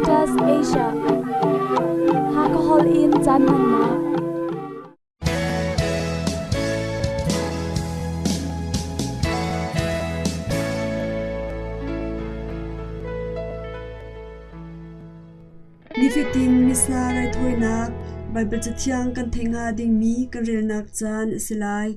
Adventist Asia. Hakahol in caan hmannak. Nifatin Missa raithawinak Baibal Cathiang kan theih hnga dingmi kan relnak caan a si lai.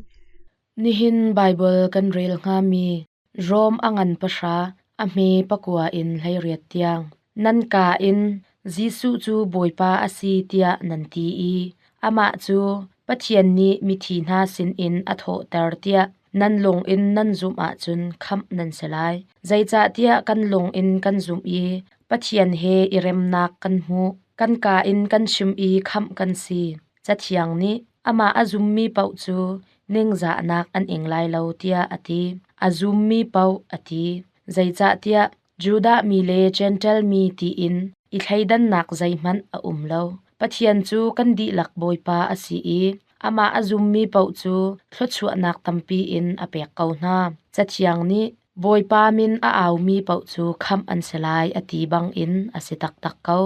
Nihin Baibal kan rel hngami Rom a ngan pahra, a hme pakua in 18 tiang. Nan kaa in Jesuh cu Bawipa a si tiah nan ti i amah cu Pathian nih mithi hna sinin a thawhter tiah nan lung in nan zumh ahcun khamh nan si lai. Zeicahtiah kan lung in kan zumh i Pathian he i remnak kan hmuh. Kan kaa in kan chim i khamh kan si. Cathiang nih amah a zummi paoh cu ningzahnak an ing lai lo tiah a ti. A zummi paoh a ti. Zeicahtiah Judah mi le Jentail mi tiin i thleidannak zeihmanh a um lo. Pathian cu kan dihlak Bawipa a si i amah a zummi paoh cu thluachuahnak tampi in a pek ko hna. Cathiang nih Bawipa min a aumi paoh cu khamh an si lai a ti bangin a si taktak ko.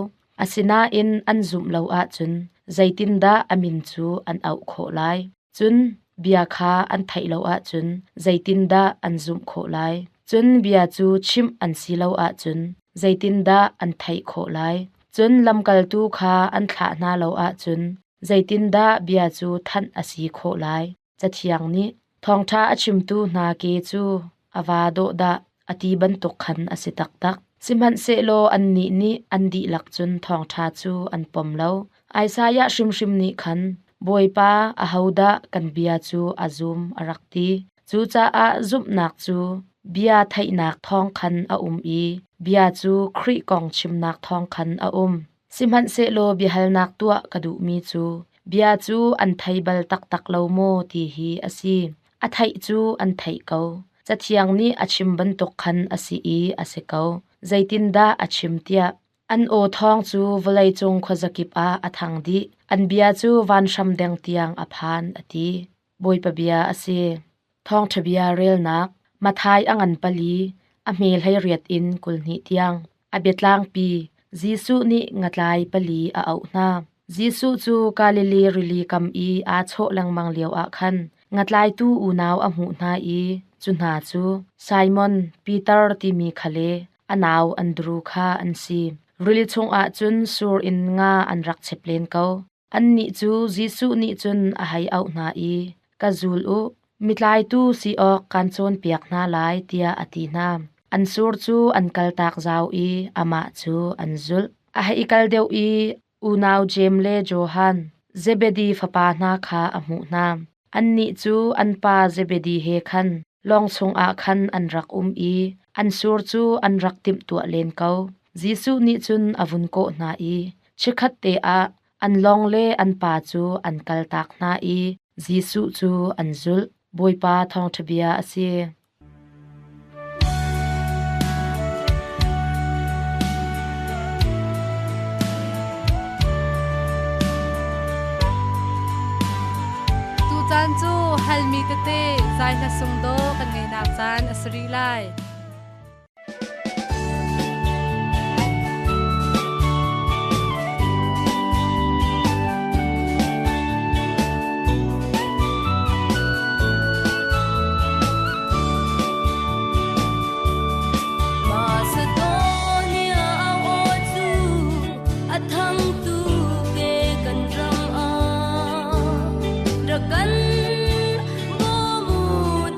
Asinain an zumh lo ahcun zeitindah a min cu an auh khawh lai? Cun bia kha an theih lo ahcun zeitindah an zumh khawh lai? Cun bia cu chimh an si lo ahcun zeitindah an theih khawh lai? Cun lamkaltu kha an thlah hna lo ahcun zeitindah bia cu thanh a si khawh lai? Cathiang nih thawngṭha a chimtu hna ke cu a vaa dawh dah a ti bantuk khan a si taktak. Sihmanhsehlaw annih nih an dihlak cun thawngṭha cu an pom lo. Isaiah hrimhrim nih khan, Bawipa, ahodah kan bia cu a zum a rak ti. Cucaah zumhnak cu bia theihnak thawng khan a um i bia cu Khrih kong chimnak thawng khan a um. Sihmanhsehlaw biahalnak tuah ka duhmi cu bia cu an thei bal taktak lo maw ti hi a si. A theih cu an theih ko. Cathiang nih a chim bantuk khan a si i a si ko. Zeitindah a chim tiah, an aw thawng cu vawleicung khuazakip ah a thang dih, an bia cu vanhram deng tiang a phan, a ti. Bawipa bia a si. Thawngṭha bia relnak Matthai a ngan pali, a hme 18 in 22 tiang. A biatlangpi Jesuh nih ngatlai pali a auh hna. Jesuh cu Galilee rili kam i aa chawh lengmang lioah khan ngatlaitu unau a hmuh hna i cu hna cu Simon, Peter timi kha le a nau Andru kha an si. Rili chungah cun sur in nga an rak chep len ko. Annih cu Jesuh nih cun a hei auh hna i, Ka zul u, mitlaitu si awk kaan cawnpiak hna lai, tiah a ti hna. An sur cu an kaltak zau i amah cu an zulh. A hei kal deuh i unau Jeim le Johan, Zebedi fapa hna kha a hmuh hna. Annih cu an pa Zebedi he khan lawng chungah khan an rak um i an sur cu an rak timhtuah len ko. Jesuh nih cun a vun kawh hna i chikkhat te ah an lawng le an pa cu an kaltak hna i Jesuh cu an zulh. Bawipa thawngṭha bia a si. Tucaan cu halmi tete zai hla sung daw kan ngeinak caan a si rih lai. Macedonia aw cu a thangtu ke kan ram ah rak kan bawm u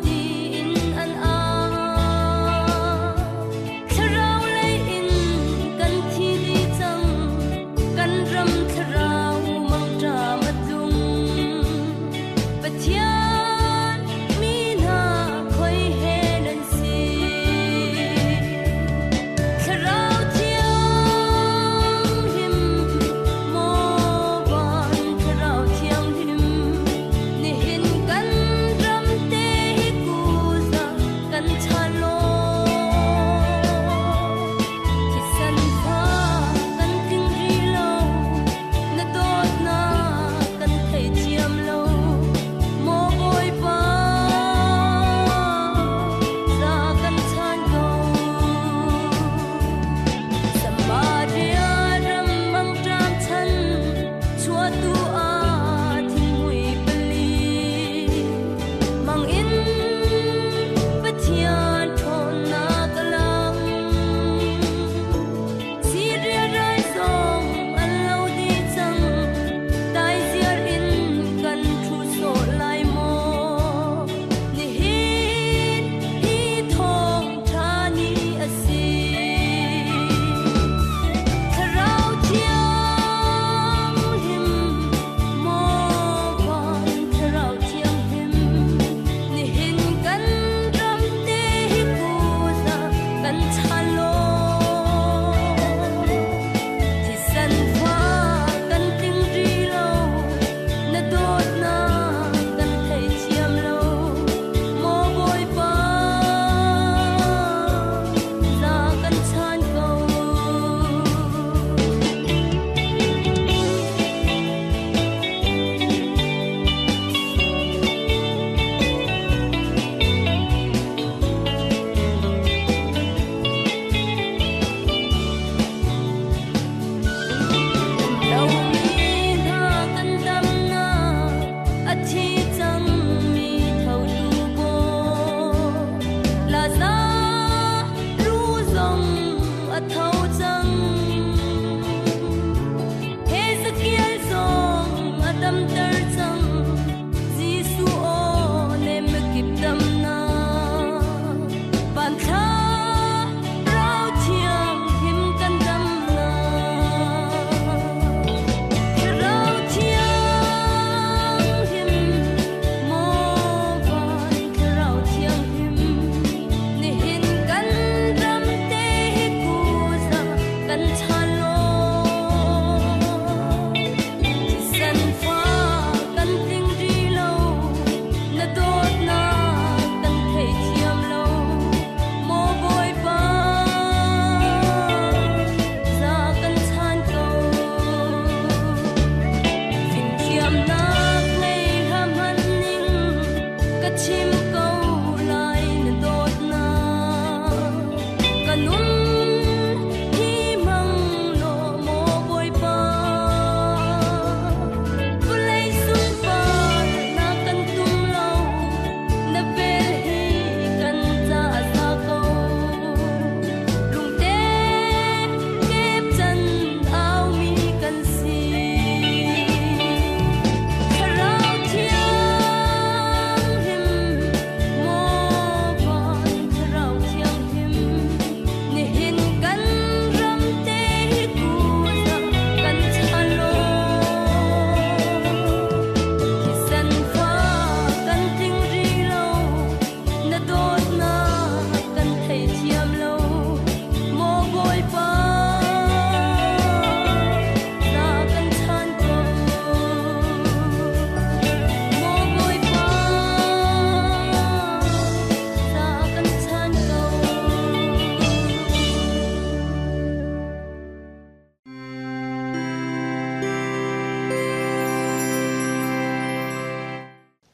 tiin an au.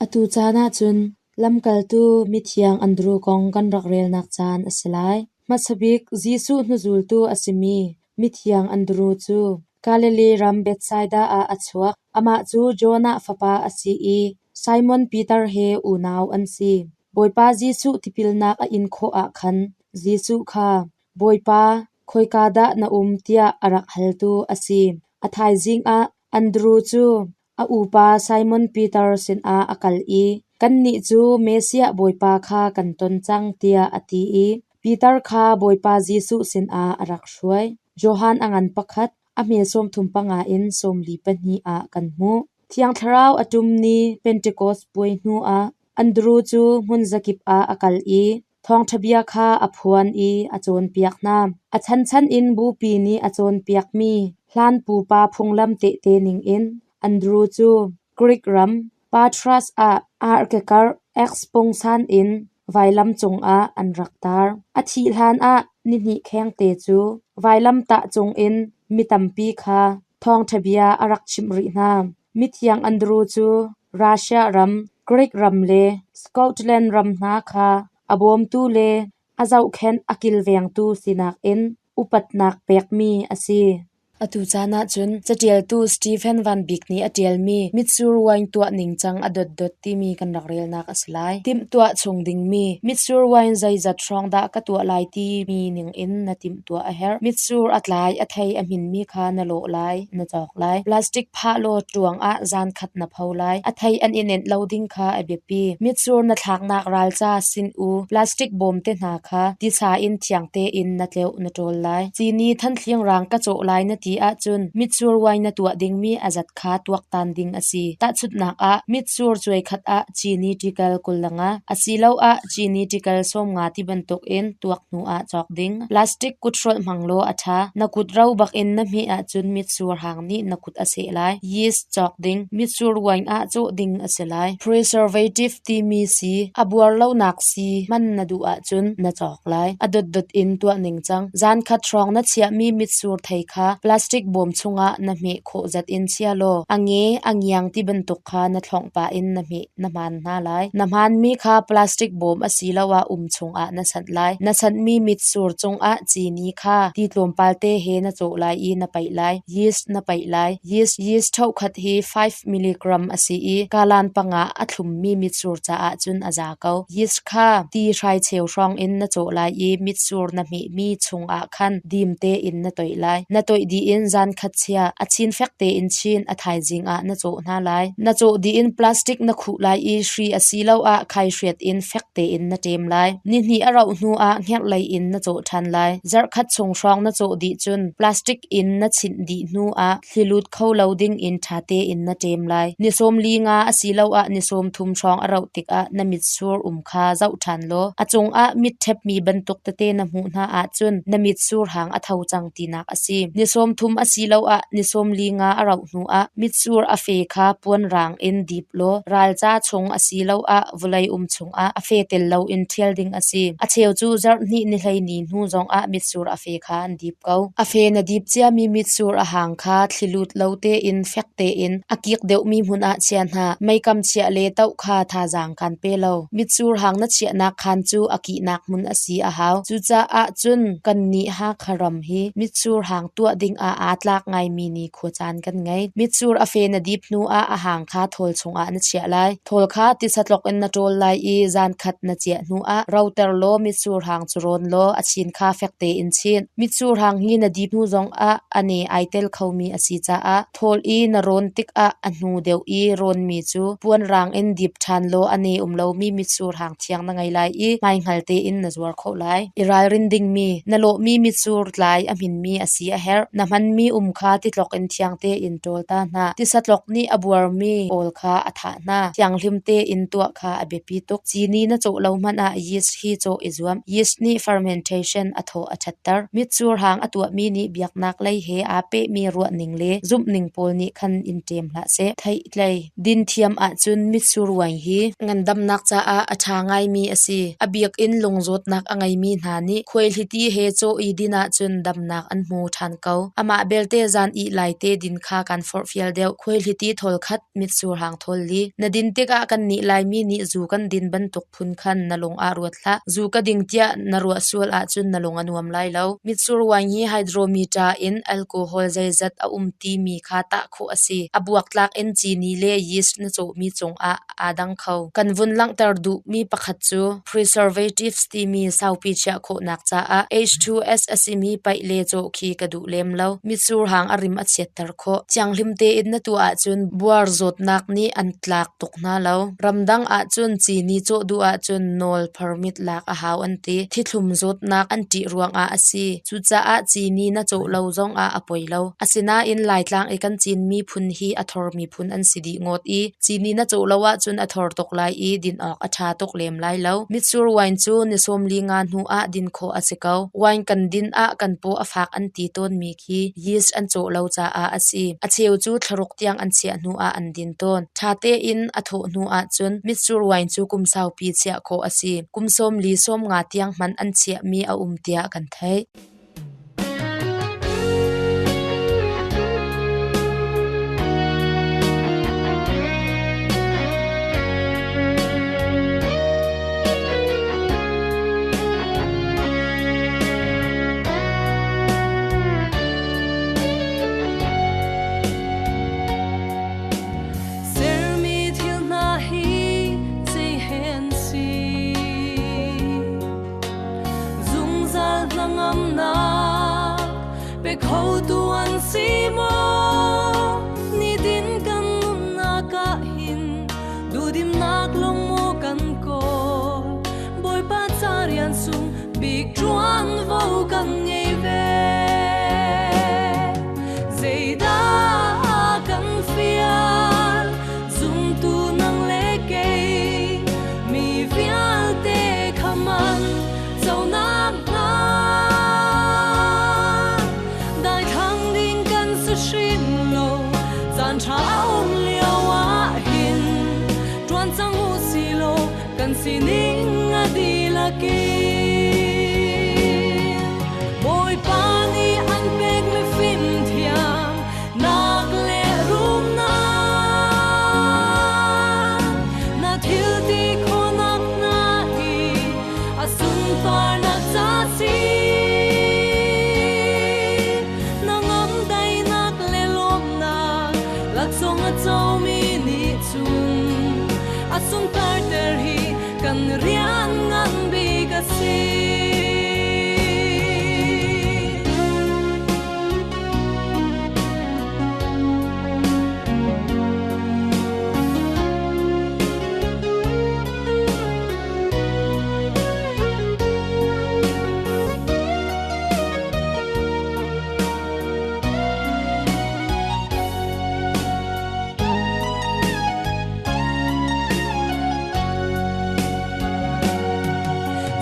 Atu caan ahcun lamkaltu mithiang Andru kong kan rak relnak caan a si lai. Hmasa bik Jesuh hnuzultu a simi mithiang Andru cu Galilee ram Bethsaida ah a chuak. Amah cu Jonah fapa a si i Simon Peter he unau an si. Bawipa Jesuh tipilnak a in khawh ah khan Jesuh kha, Bawipa, khoika dah na um tiah a rak haltu a si. A thaizing ah Andru cu a upa Simon Peter sinah a kal i, Kannih cu Messiah Bawipa kha kan ton cang, tiah a ti i Peter kha Bawipa Jesuh sinah a rak hruai. Johan a ngan pakhat, a hme 35 in 42 ah kan hmuh. Thiang Thlarau a ṭum ni Pentekos puai hnuah Andru cu hmun zakip ah a kal i thawngṭha bia kha a phuan i a cawnpiak hna. A chanchan in Bupi nih a cawnpiakmi hlan pupa phunglam tehte ningin Andru cu Grik ram Patras ah arkekarh Ex-pungsan in vailam cungah an rak tar. A thih hlanah nihnih khengte cu vailamtah cungin mi tampi kha thawngṭha bia a rak chimh rih hna. Mithiang Andru cu Russia ram, Grik ram le Scotland ram hna kha a bawmtu le a zohkhenh a kilvengtu sinak in upatnak pekmi a si. Atu caan ahcun caṭialtu Stephen Van Bik nih a ṭialmi mitsur wine tuah ningcang a dotdot timi kan rak relnak a si lai. Timhtuah chung dingmi mitsur wine zeizat hrawng dah ka tuah lai timi ningin na timhtuah a herh. Mitsur a tlai, a thei a hminmi kha na lawh lai, na cawk lai. Plastic phah law ṭuang ah zankhat na pho lai. A thei an i nenh lo ding kha a biapi. Mitsur na thlaknak ralca sin-u plastic bawm te hna kha tisa in thiang tein na tleuh na ṭawl lai. Cini thanthling rang ka cawh lai na ti ahcun mitsur wine na tuah dingmi a zat kha tuaktan ding a si. Tahchunhnak ah, mitsur cuai khat ah cini ṭikal 25 asiloah cini ṭikal 50 ti bantuk in tuak hnu ah cawk ding. Plastic kuthrolh hmang law a ṭha. Na kut ro bakin na hmeh ahcun mitsur hang nih na kut a seh lai. Yeast cawk ding. Mitsur wine ah cawh ding a si lai. Preservative timi sii, a buar lonak sii hman na duh ahcun na cawk lai. A dotdot in tuah ningcang. Zankhat hrawng na chiahmi mitsur thei kha plastic bawm chungah na hmeh khawh zat in chia law a nge, a ngiang ti bantuk kha na thlongh pah in na hmeh na hmaan hna lai. Na hmaanmi kha plastic bawm asiloah um chungah na sanh lai. Na sanhmi mitsur cungah cini kha ti tlawmpal te he na cawh lai i na paih lai. Yeast na paih lai. Yeast yeast ṭhohkhat hi 5 milligram a si i kalan panga a thlummi mitsur caah cun a za ko. Yeast kha ti hrai cheu hrawng in na cawh lai i mitsur na hmehmi chungah khan dim tein na toih lai. Na toih dih in zankhat chia, a chin fek tein chin, a thaizing ah na cawh hna lai. Na cawh dih in plastic na khuh lai i hri asiloah khaihriat in fek tein na ṭem lai. Nihnih a rauh hnu ah hngerhlei in na cawh ṭhan lai. Zarhkhat chung hrawng na cawh dih cun plastic in na chinh dih hnu ah thli lut kho lo ding in ṭha tein na ṭem lai. Ni 45 asiloah ni 30 hrawng a rauh tikah na mitsur um kha zoh ṭhan law a cungah mit ṭhepmi bantuk tete na hmuh hna ahcun na mitsur hang a tho cang tinak a si. Ni 30 asiloah ni 45 a rauh hnuah mitsur a fe kha puan raang in dip law ralca chung asiloah vawlei um chungah a fe tel loin ṭhial ding a si. A cheu cu zarh hnih ni 12 hnu zongah mitsur a fe kha an dip ko. A fe na dip ciami mitsur a hang kha thlilut lo tein fek tein a kik deuhmi hmun ah chia hna. Meikam chiah le toh kha thazaang kan pe lo. Mitsur hang na chiahnak khaan cu a kihnak hmun a si a hau. Cucaah cun kannih Hakha ram hi mitsur hang tuah dingah aa tlak ngaimi ni khuacaan kan ngei. Mitsur a fe na dip hnuah a hang kha thawl chungah na chiah lai. Thawl kha tisatlok in na ṭawl lai i zankhat na ciah hnuah roter law mitsur hang cu rawn law a chin kha fek tein chin. Mitsur hang hi na dip hnu zongah a ne ai tel khomi a si caah thawl i na rawn tikah a hnu deuh i rawnmi cu puan rang in dip ṭhan law a ne um lomi mitsur hang thiang na ngei lai i hmaihngal tein na zuar khawh lai. I ralrin dingmi na lawhmi mitsur tlai a hminmi a si a herh. Na hmanmi um kha titlok in thiang tein ṭawl ta hna. Tisatlok nih a buarmi pawl kha a thah hna. Thianghlim tein tuah kha a biapi tuk. Cini na cawh lo hmanh ah yeast hi cawh i zuam. Yeast nih fermentation a thaw a ṭhatter. Mitsur hang a tuahmi nih biaknak lei he aa pehmi ruahning le zumhning pawl nih khan in ṭem hlah seh. Theihtlei din thiam ahcun mitsur wine hi ngandamnak caah a ṭha ngaimi a si. A bik in lungzawtnak a ngeimi hna nih khuaihliti he cawh i din ahcun damnak an hmu ṭhan ko. Amah belte zan ih lai te din kha kan forhfial deuh. Khuaihliti thawl khat, mitsur hang thawl li. Na din tikah kannih Laimi nih zu kan din bantuk phun khan na lung ah ruat hlah. Zu ka ding tiah na ruah sual ahcun na lung a nuam lai lo. Mitsur wine hi hydrometer in alcohol zeizat a um timi kha tah khawh a si. A buaktlak in cini le yeast na cawhmi cungah aa dang kho. Kan vun langhter duhmi pakhat cu preservatives timi saupi chiah khawhnak caah H2S a simi paih le cawh khi ka duh lem lo. Mitsur hang a rim a chiatter khawh. Thianghlim tein na tuah ahcun buar zawtnak nih an tlak tuk hna lo. Ramdang ahcun cini cawh duh ahcun nawl permit lak a hau an ti. Thithlum zawtnak an ṭih ruangah a si. Cucaah cini na cawh lo zongah a poi lo. Asinain Laitlang i kan cinmi phun hi a thormi phun an si dih ngawt i cini na cawh lo ahcun a thor tuk lai i din awk a ṭha tuk lem lai lo. Mitsur wine cu ni 15 hnu ah din khawh a si ko. Wine kan din ah kan paw a fak an ti tawnmi khi yeast an cawh lo caah a si. A cheu cu thlaruk tiang an chiah hnu ah an din tawn. Ṭha tein a thawh hnu ahcun mitsur wine cu kum saupi chiah khawh a si. Kum 40 50 tiang hmanh an chiahmi a um tiah kan theih. Sermi thil hna hi zei he an si? Zungzal hnangamnak pe khotu an si maw? Nitin kan nunnak ah hin duhdimnak lawng maw kan kawl? Bawipa ca rian sung bik ṭuanvo kan ngei ve. Zeidah kan fial? Zumtu nang le kei mi vialte kha man conak hna daithlang ding kan si hrim lo caan ṭha a um lio ah hin ṭuan cang u si law kan sining a dihlak in Bawipa nih an pekmi fimthiam nak le rumnak na thil ti khawhnak hna hi a sunparnak ca si na ngam daihnak le lawmnak laksawng a comi nih cun a sunparter hi kan rian ngan bik a si.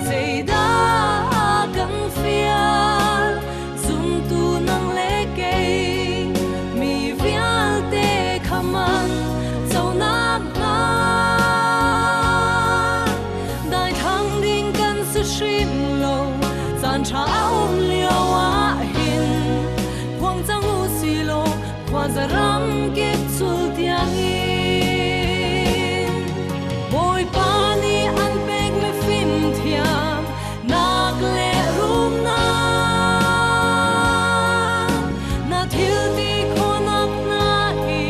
Zeidah kan fial zumtu nang le kei mi vialte kha man conak hna daithlang ding kan si hrim lo caan ṭha a um lio ah hin phuang cang u si law khuaza ram kip cul tiangin Bawipa nih an pekmi fimthiam nak le rumnak na thil ti khawhnak hna hi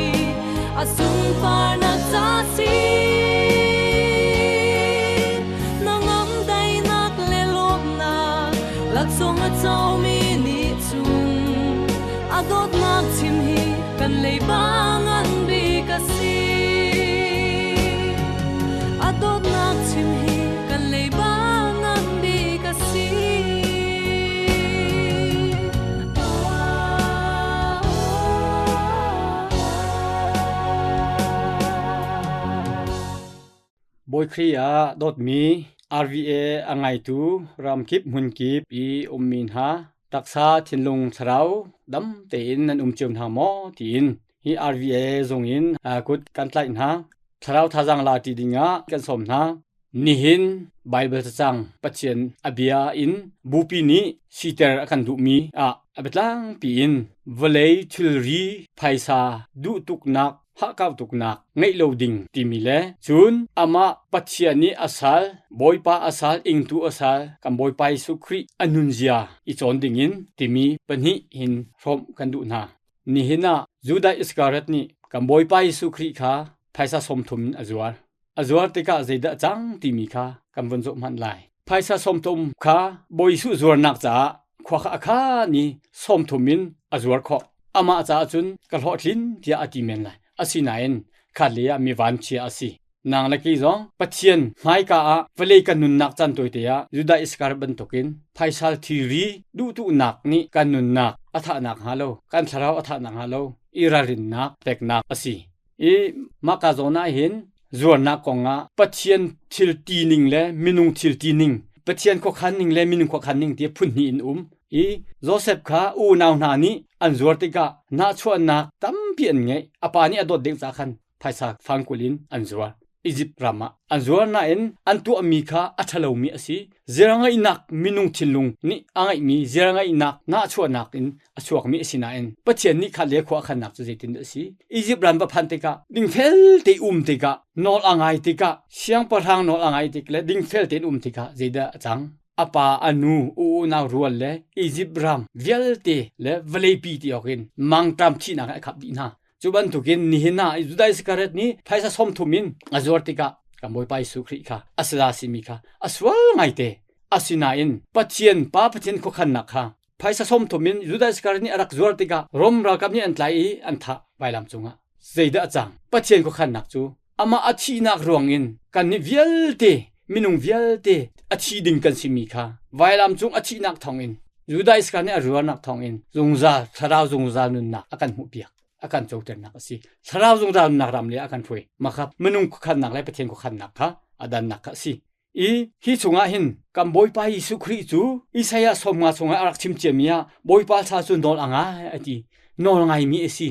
a sunparnak ca si na ngam daihnak le lawmhnak laksawng a comi nih cun a dawtnak chim hi kan leiba ngan bik a si a dawtnak chim hi kan leiba ngan bik a si. Bawi Khrih ah dawtmi RVA a ngaitu ramkip hmunkip i ummi hna taksa thinlung thlarau dam tein nan um cio hna maw tiin hi RVA zung in kut kan tlaih hna. Thlarau thazaang la ṭi dingah kan sawm hna. Nihin Baibal cacang Pathian a bia in bupi nih siter a kan duhmi ah a biatlangpi in vawlei thilri phaisa duh tuknak hahkau tuknak ngeih lo ding timi le cun amah Pathian nih a sal Bawipa a sal ingtu a sal kan Bawipa Jesuh Khrih a nunzia i cawn dingin timi pahnih hin hrawmh kan duh hna. Nihin ah Judah Iskariot nih kan Bawipa Jesuh Khrih kha phaisa 30 in a zuar. A zuar tikah zeidah cang timi kha kan vun zoh hmanh lai. Phaisa 30 kha Bawi Jesuh zuarnak caah khua kha a khan i 30 in a zuar khawh. Amah caah cun ka hlawhtlin tiah a ti men lai. Asinain khat lei ah mi vanchia a si. Nang le kei zong Pathian hmaika ah vawlei kan nunnak caan tawite ah Judah Iskariot bantukin phaisal thilri duhtuhnak nih kan nunnak a thahnak hnga lo, kan thlarau a thahnak hnga lo i ralrinnak peknak a si. I mahka zawn ah hin zuarnak kongah Pathian thil ti ning le minung thil ti ning, Pathian khuakhan ning le minung khuakhan ning ti phun hnih in um. I Joseph kha unau hna nih an zuar tikah nahchuahnak tampi an ngeih. A pa nih a dawt deuh caah khan phaisa fangkul in an zuar. Egypt ram ah an zuar nain an tuahmi kha a ṭhalomi a si. Ziarngeihnak minung thinlung nih a ngeihmi ziarngeihnak nahchuahnak in a chuakmi a si nain Pathian nih kha le khua a khannak cu zeitindah a si? Egypt ram va phan tikah dingfel te um tikah nawl a ngai tikah siangpahrang nawl a ngai tik le dingfel tein um tikah zeidah a cang? A pa a nu u unau rual le Egypt ram vialte le vawleipi ti awkin mangṭam thihnak in a khap dih hna. Cu bantukin nihin ah Judah Iskariot nih phaisa 30 in a zuar tikah kan Bawipa Jesuh Khrih kha a sala simi kha a sual ngaite. Asinain Pathian Pa Pathian khuakhannak kha phaisa 30 in Judah Iskariot nih a rak zuar tikah Rom ralkap nih an tlai i an thah vailam cungah. Zeidah a cang? Pathian khuakhannak cu amah a thihnak ruangin kannih vialte minung vialte a thi ding kan simi kha vailam cung a thihnak thawngin Judah Iskariot nih a ruarnak thawngin zungzal thlarau zungzal nunnak a kan hmuhpiak a kan coternak a si thlarau zungzal nunnak ram le a kan hruai mah kha minung khuakhannak le Pathian khuakhannak kha a dannak kha a si i hi chungah hin kan Bawipa Jesuh Khrih cu Isaiah 50 chungah a rak chim ciami ah Bawipa thla cu nawl a ngai a ti nawl ngaimi a si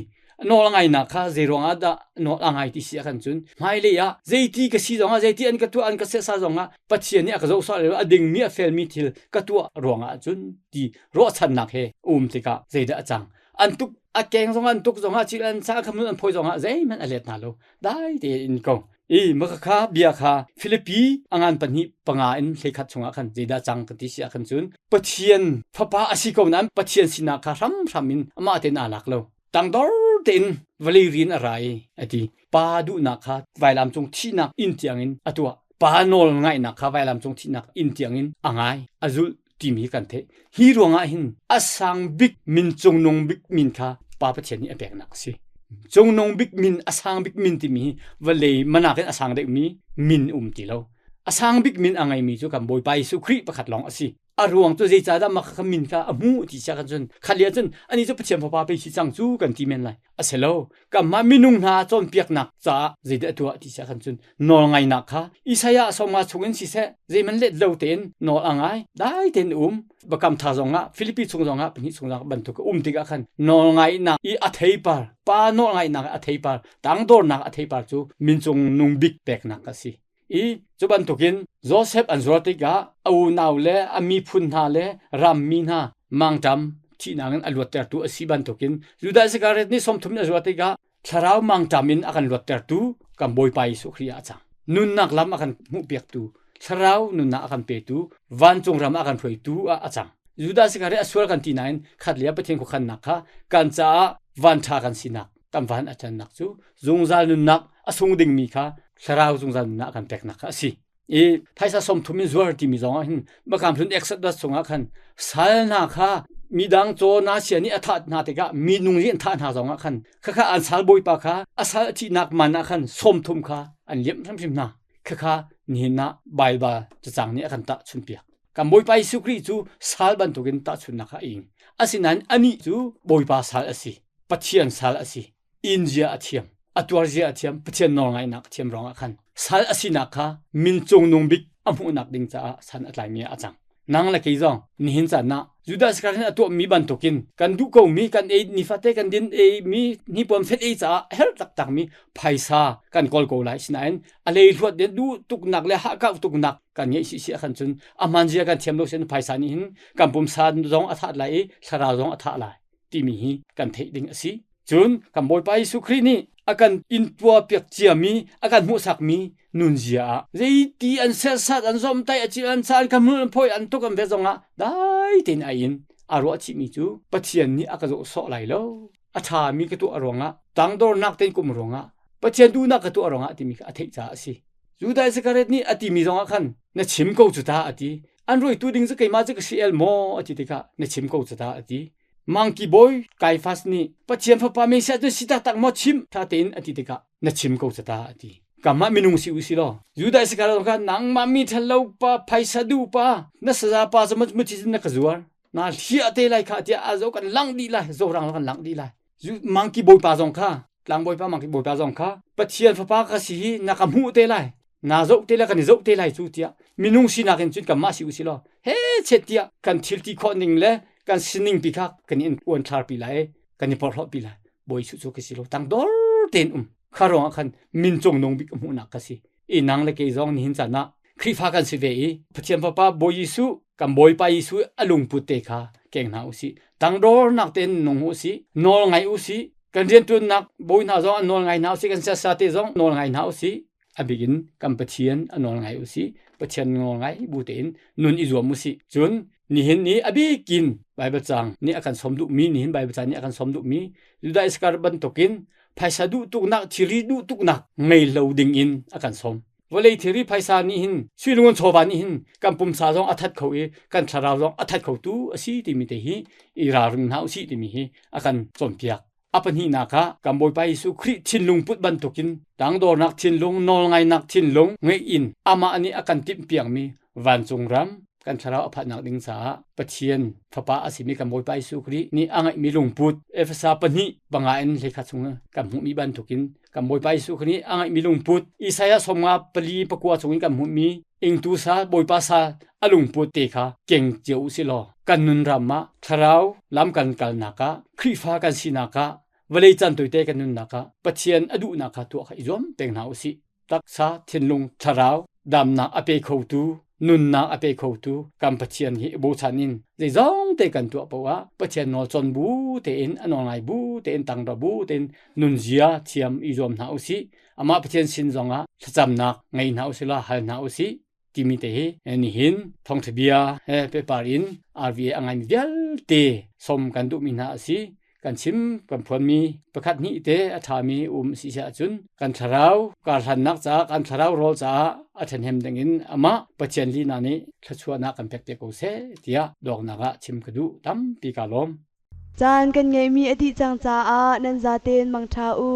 nawl ngainak kha zei ruangah dah nawl a ngai ti si ah khan cun hmailei ah zeiti ka si zongah zeiti an ka tuah an ka sehsa zongah Pathian nih a ka zoh sawh a dingmi a felmi thil ka tuah ruangah cun ti ruahchannak he um tikah zeidah a cang an tuk a keng zongah an tuk zongah cil an sa khamun an phoi zongah zeihmanh a let hna lo dai tein ko i maka kha bia kha Filipi angan pahnih panga in hleikhat chungah khan zeidah cang ka ti si ah khan cun Pathian fapa a si ko nain Pathian sinak kha hramhram in amah tein aa lak lo tangdor tein vawlei rian a ra i a ti pa duhnak kha vailam cung thihnak inn tiangin a tuah pa nawl ngaihnak kha vailam cung thihnak inn tiangin a ngai a zulh timi kan theih hi ruangah hin a sang bik min cungnung bik min kha pa Pathian nih a peknak a si cungnung bik min a sang bik min timi hi vawlei manak in a sang deuhmi min um ti lo a sang bik min a ngeimi cu kan Bawipa Jesuh Khrih pakhat lawng a si a ruang cu zeicahdah mah kha min kha a hmu ti sia kan cun khat lia cun ani cu Pathian fapa pei si cang cu kan ti men lai a si lo kanmah minung hna cawnpiaknak caah zeidah a tuah ti sia kan cun nawlngainak kha Isaiah sawmnga chungin siseh zeiman let lo tein nawl a ngai dai tein um bakam tha zongah Filipi chung zongah pahnih chung zongah bantuk um tikah khan nawlngainak i a theipar pa nawlngainak a theipar tangdornak a theipar cu min cung nung bik peknak a si i cu bantukin Joseph an zuar tikah a unau le a miphun hna le rammi hna mangṭam thihnak in a luattertu a si bantukin Judah Iscariot nih 30 in a zuar tikah thlarau mangṭam in a kan luattertu kan Bawipa Jesuh Khrih ah a cang. Nunnak lam a kan hmuhpiaktu, thlarau nunnak a kan petu, vancung ram a kan hruaitu ah a cang. Judah Iscariot a sual kan ti nain khat le Pathian khuakhannak kha kan caah vanṭha kan sinak kan van a cannak cu zungzal nunnak a sung dingmi kha thlarau zungzal nunnak a kan peknak kha a si. I phaisa 30 in zuar timi zong ah hin Bakam hlun Exodus chungah khan sal hna kha midang caw na sia nih a thah hna tikah minung nih an thah hna zong ah khan khakha an sal bawipa kha a sal a thihnak man ah khan 30 kha an liamh hrimhrim hna khakha nihin ah Baibal cacang nih a kan tah chunpiak kan Bawipa Jesuh Khrih cu sal bantukin tahchunhnak kha a ing. Asinain anih cu Bawipa sal a si, Pathian sal a si. Inn zia a thiam, a tuar zia a thiam, Pathian nawlngaihnak a thiam ruangah khan sal a sinak kha min cungnung bik a hmuhnak ding caah san a tlaimi ah a cang. Nang le kei zong nihin caan ah Judas Iscariot a tuahmi bantukin kan duh komi kan ei nifate kan din ei mi hnipuan fet ei caah a herh taktakmi phaisa kan kawl ko lai. Sinain a leihluat de duh tuknak le hahkau tuknak kan ngeih si si khan cun a hmanzia kan thiam lo sin phaisa nih hin kan pumsa zong a that lai i thlarau zong a thah lai timi hi kan theih ding a si. Cun kan Bawipa Jesuh Khrih nih a kan intua piak ciami a kan hmuhsakmi nunzia ah zeiti an serhsat an zomtai a cil an sa an kamhul an phoi an tuk an ve zongah dai tein a in a ruah chihmi cu Pathian nih a ka zoh sawh lai lo, a ṭhami ka tuah ruangah tangdornak tein kum ruangah Pathian duhnak ka tuah ruangah timi kha a theih caah a si. Judah Iscariot nih a timi zongah khan na chim ko cu ta a ti. An ruaitu ding cu keimah cu ka si el maw a ti tikah na chim ko cu ta a ti. Mangki bawi Kaifas nih Pathian fapa Messiah cu si taktak maw chim tha tein a ti tikah na chim ko cu ta a ti. Kamah minung si u si law Judah Iscariot kha nangmah mi ṭhalo pa phaisa duh pa na saza pa cu mu na ka zuar na hliah te lai kha tiah a zo kan lang dih lai zorang kan lang dih lai. Mangki bawipa zong kha tlangbawipa mangki bawipa zong kha Pathian fapa ka si hi na ka hmuh te lai na zoh te lai kan i zoh te lai cu tiah minung sinak in cun kanmah si u si law he chet tiah kan thil ti khawh ning le kan sining pi kha kan in uan thlar pi lai kan i porhlawh pi lai. Bawi su cu ka si lo tangdor tein um kha ruangah khan min cung nung bik hmuhnak ka si i nang le kei zong nihin caan ah Khrihfa kan si ve i Pathian Fapa Bawi Jesuh kan Bawipa Jesuh a lungput te kha keng hna usih. Tangdornak tein nung usih, nawl ngai usih. Kan rianṭuannak bawi hna zong an nawl ngai hna usih, kan siasa te zong nawl ngai hna usih. A bik in kan Pathian a nawl ngai usih. Pathian nawl ngai bu tein nun i zuam usih. Cun nihin ni a bikin Bible cang nih a kan sawm duhmi, nihin Bible cang nih a kan sawm duhmi Judah Iskariot bantukin phaisa duh tuknak, thilri duh tuknak ngei lo ding in a kan sawm. Vawlei thilri phaisa nih hin suilungun chawva nih hin kan pumsa zong a that kho i kan thlarau zong a that kho tu a si timi te hi i ralring hna usih timi hi a kan cawnpiak. A pahnihnak ah kan Bawipa Jesuh Khrih thinlung put bantukin tangdornak thinlung, nawlngainak thinlung ngeih in amah nih a kan timhpiakmi vancung ram kan thlarau a phanhnak ding caah Pathian Fapa a simi kan Bawipa Jesuh Khrih nih a ngeihmi lungput Efesa pahnih panga in hlekhat chung kan hmuhmi bantukin kan Bawipa Jesuh Khrih nih a ngeihmi lungput Isaiah sawmnga pali pakua chung in kan hmuhmi ingtu sa Bawipa sa a lungput te kha keng cio u sih law kan nun ram ah thlarau lam kan kalnak ah Khrihfa kan sinak ah vawlei caan toite kan nunnak ah Pathian a duhnak kha tuah kha i zuam peng hna u sih. Taksa, thinlung, thlarau damnak a pe khotu, nunnak a pe khotu kan Pathian hi bochan in zeizong te kan tuah poah ah Pathian nawl cawn bu tein a nawl ngai bu tein tangro bu tein nunzia thiam i zuam hna usih. Amah Pathian sin zongah thlacamnak ngei hna usih law hal hna usih timi te hi nihin thawngtha bia he pehpar in RVA a ngaimi vialte som kan duhmi hna a si. Kan chim kan phuanmi pakhat hnih te a ṭhami um si si ahcun kan thlarau karhlannak caah kan thlarau rawl caah a ṭhahnem dingin amah Pathian lihnak nih thluachuahnak kan pek te ko seh tiah dawknak ah chim ka duh. Tampi kaa lawm. Caan kan ngeihmi a dih cang caah nan zaten mangṭha u.